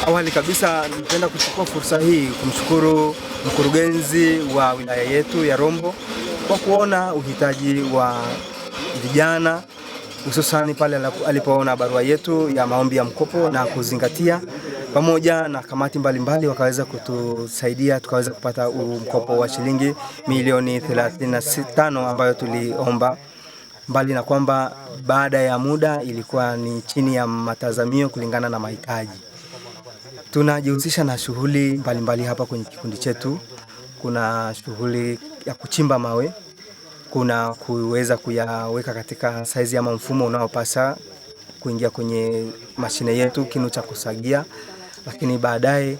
Awali kabisa nipenda kuchukua fursa hii kumshukuru mkurugenzi wa wilaya yetu ya Rombo kwa kuona uhitaji wa vijana hususani pale alipoona barua yetu ya maombi ya mkopo na kuzingatia, pamoja na kamati mbalimbali wakaweza kutusaidia tukaweza kupata mkopo wa shilingi milioni 35 ambayo tuliomba. Mbali na kwamba baada ya muda ilikuwa ni chini ya matazamio kulingana na mahitaji. Tunajihusisha na shughuli mbalimbali hapa kwenye kikundi chetu. Kuna shughuli ya kuchimba mawe, kuna kuweza kuyaweka katika saizi ama mfumo unaopasa kuingia kwenye mashine yetu, kinu cha kusagia. Lakini baadaye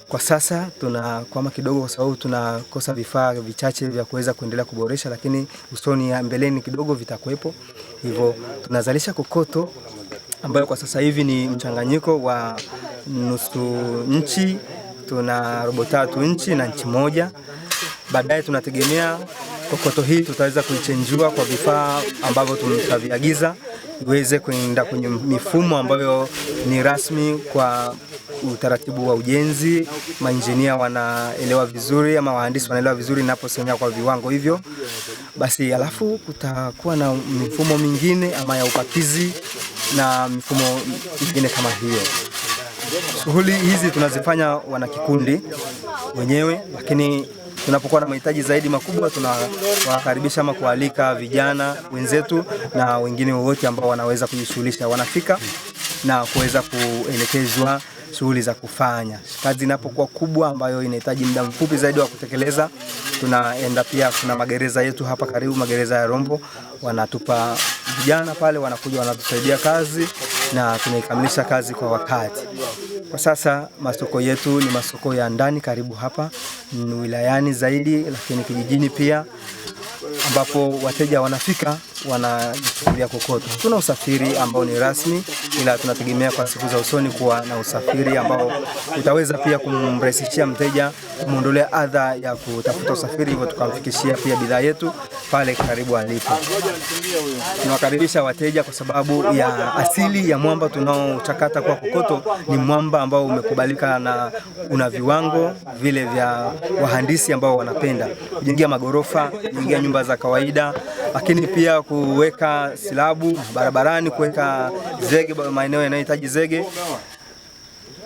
kwa sasa tunakwama kidogo kwa sababu tunakosa vifaa vichache vya kuweza kuendelea kuboresha, lakini usoni ya mbeleni kidogo vitakuwepo. Hivyo tunazalisha kokoto ambayo kwa sasa hivi ni mchanganyiko wa nusu nchi, tuna robo tatu nchi na nchi moja. Baadaye tunategemea kokoto hii tutaweza kuichenjua kwa vifaa ambavyo tutaviagiza iweze kwenda kwenye mifumo ambayo ni rasmi kwa utaratibu wa ujenzi. Mainjinia wanaelewa vizuri ama wahandisi wanaelewa vizuri inaposemea kwa viwango hivyo basi. Alafu kutakuwa na mifumo mingine ama ya upakizi na mifumo mingine kama hiyo. Shughuli hizi tunazifanya wanakikundi wenyewe, lakini tunapokuwa na mahitaji zaidi makubwa tunawakaribisha ama kualika vijana wenzetu na wengine wowote ambao wanaweza kujishughulisha, wanafika na kuweza kuelekezwa shughuli za kufanya. Kazi inapokuwa kubwa ambayo inahitaji muda mfupi zaidi wa kutekeleza, tunaenda pia, kuna magereza yetu hapa karibu, magereza ya Rombo, wanatupa vijana pale, wanakuja wanatusaidia kazi na tunaikamilisha kazi kwa wakati. Kwa sasa masoko yetu ni masoko ya ndani karibu hapa ni wilayani zaidi, lakini kijijini pia ambapo wateja wanafika wanajichukulia kokoto. Tuna usafiri ambao ni rasmi, ila tunategemea kwa siku za usoni kuwa na usafiri ambao utaweza pia kumrahisishia mteja, kumwondolea adha ya kutafuta usafiri, hivyo tukamfikishia pia bidhaa yetu pale karibu alipo. Tunawakaribisha wateja kwa sababu ya asili ya mwamba tunaochakata kwa kokoto ni mwamba ambao umekubalika na una viwango vile vya wahandisi ambao wanapenda kujengea magorofa, kujengea nyumba za kawaida, lakini pia kuweka silabu barabarani, kuweka zege maeneo yanayohitaji zege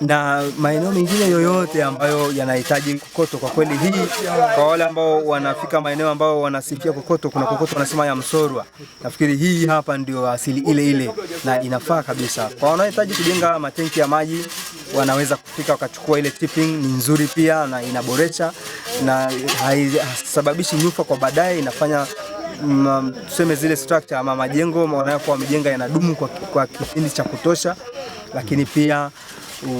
na maeneo mengine yoyote ambayo yanahitaji kokoto. Kwa kweli hii, kwa wale ambao wanafika maeneo ambao wanasifia kokoto, kuna kokoto wanasema ya Msorwa, nafikiri hii hapa ndio asili ile ile na inafaa kabisa. Kwa wanaohitaji kujenga matenki ya maji wanaweza kufika wakachukua ile tipping, ni nzuri pia na inaboresha na haisababishi nyufa kwa baadaye, inafanya tuseme zile structure ama majengo wanayokuwa wamejenga yanadumu kwa kipindi cha kutosha, lakini pia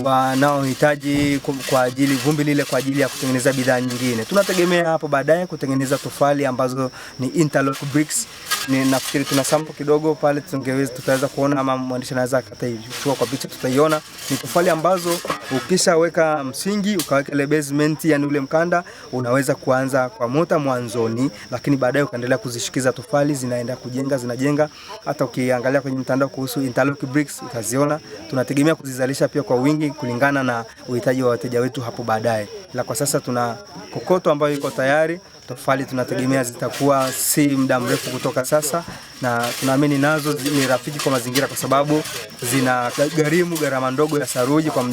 wanaohitaji kwa ajili vumbi lile kwa ajili ya kutengeneza bidhaa nyingine. Tunategemea hapo baadaye kutengeneza tofali ambazo ni interlock bricks. Ni nafikiri tuna sample kidogo pale tungeweza tutaweza kuona ama mwandishi anaweza akataichukua kwa picha tutaiona. Ni tofali ambazo ukishaweka msingi ukaweka ile basement, yani ule mkanda, unaweza kuanza kwa mota mwanzoni, lakini baadaye ukaendelea kuzishikiza tofali, zinaenda kujenga, zinajenga. Hata ukiangalia kwenye mtandao kuhusu interlock bricks utaziona. Tunategemea kuzizalisha pia kwa wingi kulingana na uhitaji wa wateja wetu hapo baadaye. Ila kwa sasa tuna kokoto ambayo iko tayari, tofali tunategemea zitakuwa si muda mrefu kutoka sasa, na tunaamini nazo ni rafiki kwa mazingira kwa sababu zina gharimu gharama ndogo ya saruji kwa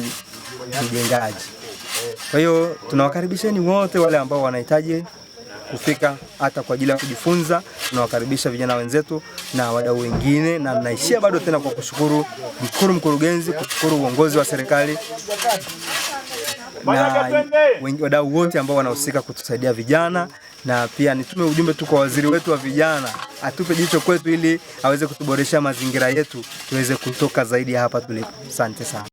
mjengaji. Kwa hiyo tunawakaribisheni wote wale ambao wanahitaji kufika hata kwa ajili ya kujifunza. Tunawakaribisha vijana wenzetu na wadau wengine, na naishia bado tena kwa kushukuru mkuru mkurugenzi, kushukuru uongozi wa serikali na wadau wote ambao wanahusika kutusaidia vijana, na pia nitume ujumbe tu kwa waziri wetu wa vijana atupe jicho kwetu ili aweze kutuboresha mazingira yetu tuweze kutoka zaidi ya hapa tulipo. Asante sana.